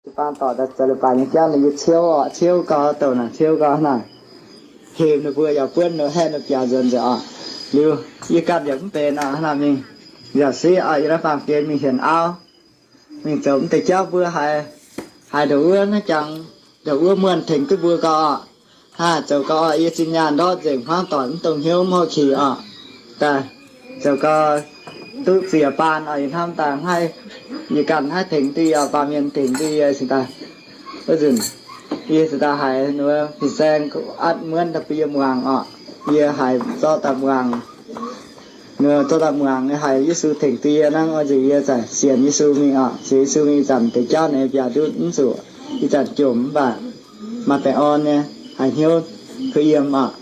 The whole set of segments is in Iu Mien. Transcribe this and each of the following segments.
Jiu-baang dorc daaih zoux leiz-baaix nyei jauv, ninh yie ciouv orqc, ciouv gau douc naaic, ciouv gau naaic, hemx ninh mbuo yaac buonv ninh haeqv ninh biaux nzuonx nzengc orqc. Liuz yie ganh yaac mv benx orqc, hnangv naaic mingh yaac siqv orqc, yie naaiv baamh gen mingh hienx auv, mingh zoux mv deix jauv mbuo haiz, haiz ndongc wuov naaiv jangx, ndongc wuov muonh tengx duqv mbuo gau orqc. Hnangv zoux gau orqc, yie zinh nyaanh ndortv nzengc, hmuangv doic mv dongh hnyouv mv hoqv qiex orqc. Daaih zoux gau duqv ziex baan orqc, yie hnamv daaih haih, yie ganh haih tengx duqv yie, baamh mienh tengx duqv yie cingx daaih. Wuov nzunc yie cingx daaih haiz ninh mbuo fin-saeng atv muonv daaih bun yie muangx orqc. Yie haiz zorqv daaih muangx, ninh zorqv daaih muangx, haiz Yesu tengx duqv yie hnangv, wuov nzunc yie zanc sienx Yesu mingh orqc. Sienx Yesu mingh ih zanc deix jauv naaic biaux ndutv mv zuqc, ih zanc jomc mv baac maaih baengh orn nyei, haiz hnyouv kuh yiem orqc.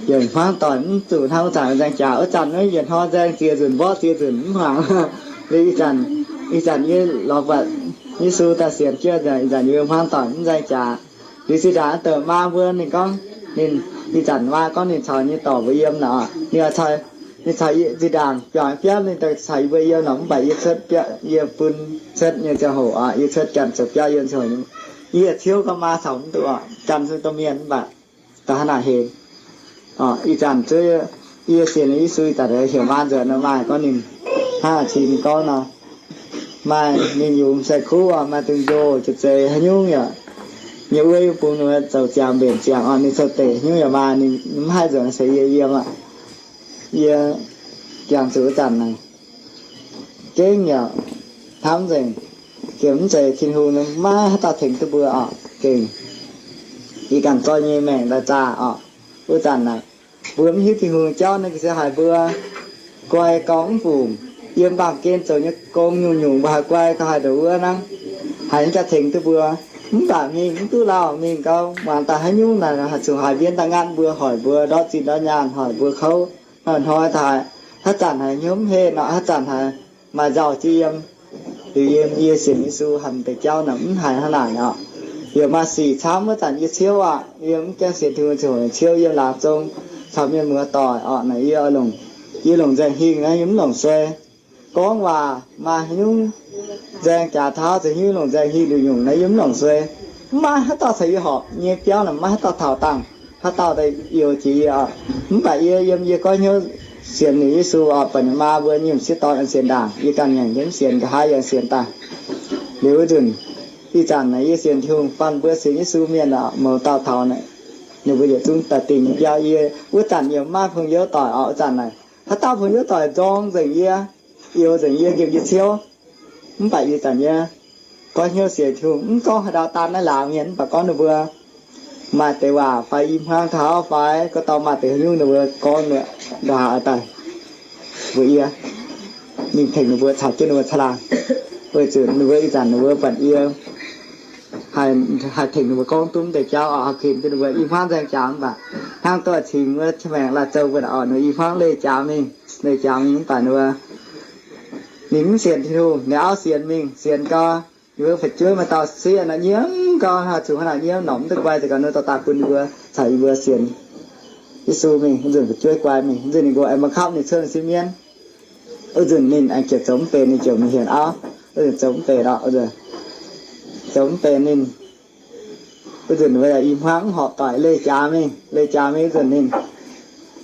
Yiem hmuangv doic mv zuqc hnangv wuov zanc nzaeng jaax. Wuov zanc yietc hnoi nzaeng ziex nzunc, mborqv ziex nzunc mv hmuangx. Liuz ih zanc, ih zanc yie lorz buatc Yesu daaih sienx jienv, ih zanc yie hmuangv doic mv nzaeng jaax. Liuz zinh ndaangc douc maa mbuo ninh gorngv, ninh, ih zanc maa gorngv ninh caux nyei dorc mbuo yiem naaic, ninh caux, ninh caux zinh ndaangc biauc biauv ninh caux yie mbuo yiem naaic, mv baac yie cuotv biauv, yie bun cuotv nyei ziangh hoc, yie cuotv janx zoux biauv yiem ziangh hoc, yie ciouv gorngv maa caux mv duqv, janx se domh mienh mv baac da'hnangv naaic hemx. Ih zanc zuov yie sienx Yesu ih zanc heuc maa nzuonx nor, maaih gorngv ninh hnangv cing ninh gorngv nor, maaih ninh yungz sai-kuv, maaih dungz njoh jiex zeix haaix nyungc yaac, nyei wuov yie bung ninh zoux ziangx mbenc ziangx orqc, ninh zoux deix haaix nyungc yaac maaih, ninh mv haih nzuonx se yie yiem aqv. Yie jangx zuqc wuov zanc naaic gengh yaac hnamv nzengc, gengh mv zeiz Tin-Hungh maiv haaix dauh tengx duqv mbuo orqc, gengh yie ganh zorqv nyei maengc daaih zaah orqc. Wuov zanc naaic mbuo mv hiuv Tin-Hungh jauv naaiv ga'sie haic, mbuo guai gau mv fungc, yiem baamh gen zoux nyei gong nyungc-nyungc mbuo haiz guai gau haic ndongc wuov hnangv, haiz mv jaax tengx duqv mbuo. Mv baac mingh mv duqv lauh, mingh gau muangx daaih haaix nyungc naaic haih zuqc haiz mbienv daaih nqaatv mbuo, hoic mbuo ndortv zinh ndortv nyaanh, hoic mbuo kouv. Hnoi-hnoi daaih haaix zanc haiz hnyouv mv henh orqc, haaix zanc haiz maaih nzauh jiex yiem. Liuz yie, yie sienx Yesu hanc deix jauv naaic mv haiz hnangv naaic orqc. Yaac maaih sic camv wuov zanc yie ciouv aqv. Yie mv gaengh sienx Tin-Hungh ziouc ciouv yiem laangz zong caux mienh muoz doic orqc. Naaic yie, yie longc nzaeng hingh naaiv, yie mv longc suei. Gorngv waac maaih haaix nyungc nzaeng jaax taux za'gengh longc nzaeng hingh nduqc nyungc naaiv, yie mv longc suei. Mv maaih haaix dauh caux yie horpc nyei biauv naaic, mv maaih haaix dauh taux dangh, haaix dauh daaih youx jiex yie orqc. Mv baac yie yiem yie goiv hnyouv sienx ninh Yesu orqc, buatc ninh maa mbuo nyei m'sieqv dorn aengx sienx ndaangc, yie ganh ngaengc jienv mv sienx, nqa'haav yaac sienx daaih. Liuz wuov nzunc, ih zanc naaic yie sienx Tin-Hungh, faanh mbuo sienx Yesu mienh orqc, mouz dauh taux naaic, ninh mbuo yietc zungv daaih dingh nyei biauv yie. Wuov zanc yie mv maaih pong youv doic orqc. Wuov zanc naaic haaix dauh pong youv doic nzorng nzengc yie, youx nzengc yie, nqemh yie ciouv. Mv baac yie zanc yie goiv hnyouv sienx Tin-Hungh, mv gorngv haaix ndau daan naaiv laangz mienh, mv baac gorngv ninh mbuo maaih deix waac fai i hmuangv taux fai gorngv dorh maaih deix haaix nyungc ninh mbuo gorngv nqa'haav daaih mbuox yie, mingh tengx ninh mbuo caux jienv ninh mbuo caangh laangh. Weic zuqc ninh mbuo ih zanc ninh mbuo buatc yie haih tengx ninh mbuo gorngv duqv mv deix jauv orqc, haih kuinx duqv ninh mbuo i hmuangv nzaeng jaax mv baac hnangv duqv cingx wuov maengc laaih zoux mbuo orqc, ninh i hmuangv leih jaax mingh, leih jaax mingh mv baac ninh mbuo ninh mv sienx Tin-Hungh, ninh auv sienx mingh, sienx gau, ninh mbuo fu'jueiv maaih dauh sieqv nor nyiemv gau, haih zuqc hnangv naaic nyiemv, norqc mv duqv guai, za'gengh ninh dorh daaih bun ninh mbuo caux yie mbuo sienx Yesu mingh. Wuov nzunc fu'jueiv guai mingh, wuov nzunc ninh nqox aengx mangc kapv ninh cuotv sieqv mienv. Wuov nzunc ninh aengx ziouc zoux mv benx, ninh ziouc mingh hienx auv. Wuov nzunc zoux mv benx orqc, zoux mv benx ninh, wuov nzunc i hmuangv mv horpc doic, leih jaax mingh, leih jaax mingh wuov nzunc ninh,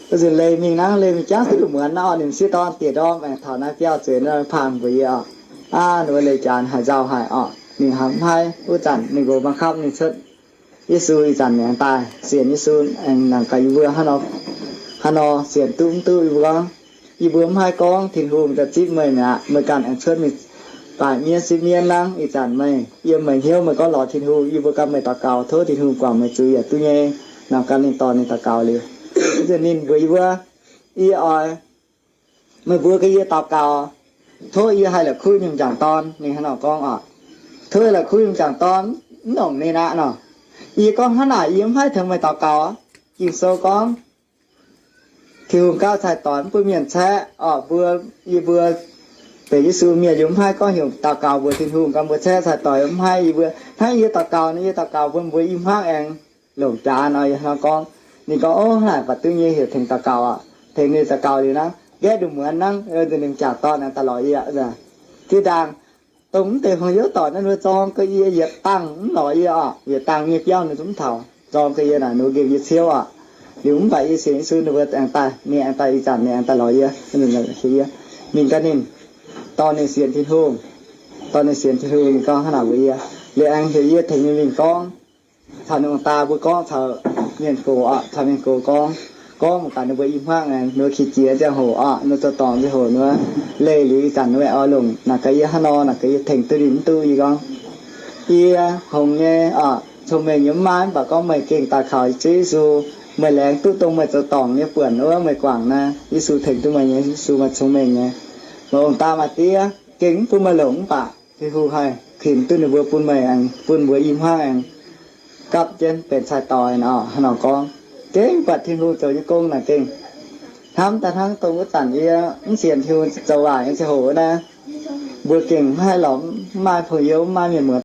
wuov nzunc leih mingh nangv, leih mingh jangv duqv lungh muonz naaiv orqc, ninh m'sieqv dorn diex ndorm aengx taux naaiv biauv zueiz nor paan mbuox yie orqc, aav, ninh mbuo leih jaax haaix nzauh haic orqc, ninh hnamv haiv. Wuov zanc ninh nqox mangc kapv ninh cuotv Yesu ih zanc aengx daaih sienx Yesu, aengx nangc gaax yie mbuo hnangv nor, hnangv nor sienx duqv mv duqv. Yie mbuo gorngv, yie mbuo mv haih gorngv Tin-Hungh daaih zipv meih mi'aqv. Meih ganh aengx cuotv mingh daaih mienv sieqv mienv nangv. Ih zanc meih yiem meih hnyouv meih gorngv lorz Tin-Hungh, yie mbuo ganh meih daux gaux, tov Tin-Hungh guangc meih zuiz yaac duqv nyei. Nor ganh ninh dorh ninh daux gaux liuz, ninh mbuox yie mbuo, yie oix meih mbuo gaax yie daux gaux, tov yie haih la'kuqv nyungc m'jangc dorn. Ninh hnangv nor gorngv orqc, tov yie la'kuqv nyungc m'jangc dorn, mv longc ninh aqv nor. Yie gorngv, hnangv naaic yie mv haih tengx meih daux gaux. Ging-Sou gorngv, Tin-Hungh gauh cai-doix mv bun mienh caeqv orqc. Mbuo, yie mbuo benx Yesu mienh yie mv haih gorngv heuc daux gaux mbuox Tin-Hungh gorngv mbuo caeqv cai-doix, mv haih. Yie mbuo hnangv yie daux gaux nor, yie daux gaux bun mbuo i hmuangv aengx longc jaax nor, yie hnangv nor gorngv. Ninh gorngv, ov, naaic baac duqv nyei, heuc tengx daux gaux aqv. Tengx ninh daux gaux liuz nangv, nqaeqv nduqc muonz nangv, ninh m'jangc dorn aengx daaih lorz yie. Zinh ndaangc Dongh mv deix hungh youv doic naaiv ninh mbuo zorng ga'yie yietc dangh mv lorz yie oc, yietc dangh nyei biauv ninh zungv mv taux, zorng ga'yie naaic ninh mbuo nqemh yie ciouv oc. Liuz mv baac yie sienx Yesu ninh mbuo aengx daaih, ninh aengx daaih ih zanc ninh aengx daaih lorz yie, yie mingh gaax ninh, dorh ninh sienx Tin-Hungh, dorh ninh sienx Tin-Hungh. Ninh gorngv hnangv naaic mbuox yie, liuz aengx heuc yie tengx ninh mingh gorngv caux ninh ong-daa mbuo gorngv, caux mienh gox oc, caux mienh gox gorngv, gorngv mangc gaax ninh mbuo i hmuangv aengx, ninh mbuo qiex jiez ziangh hoc oc, ninh mbuo zoux dorngc ziangh hoc, ninh mbuo leih liuz ih zanc ninh mbuo oix longc naaic gaax yie hnangv nor, naaic gaax yie tengx duqv ninh mv duqv. Yie gorngv, yie hngongx nyei oc, cong-mengh yie mv maaih, mv baac gorngv meih gengh daaih kaux Ziouv Yesu, meih laengz duqv dongh meih zoux dorngc nyei buonc wuov meih guangc naaiv, Yesu tengx duqv meih nyei, Yesu maaih cong-mengh nyei. Meih ong-daa maaih diev gengh mv bun meih longc, mv baac Tin-Hungh haih kuinx duqv ninh mbuo bun meih aengx, bun mbuo i hmuangv aengx gapv jienv benx cai-doix nor. Hnangv nor gorngv, gengh buatc Tin-Hungh zoux nyei gong naaic gengh hnamv daaih hnangv dongh wuov zanc yie mv sienx Tin-Hungh zoux waaic nyei ziangh hoc naaiv, mbuo gengh mv haih lorz, mv maaih hungh youv, mv maaih mienh muoz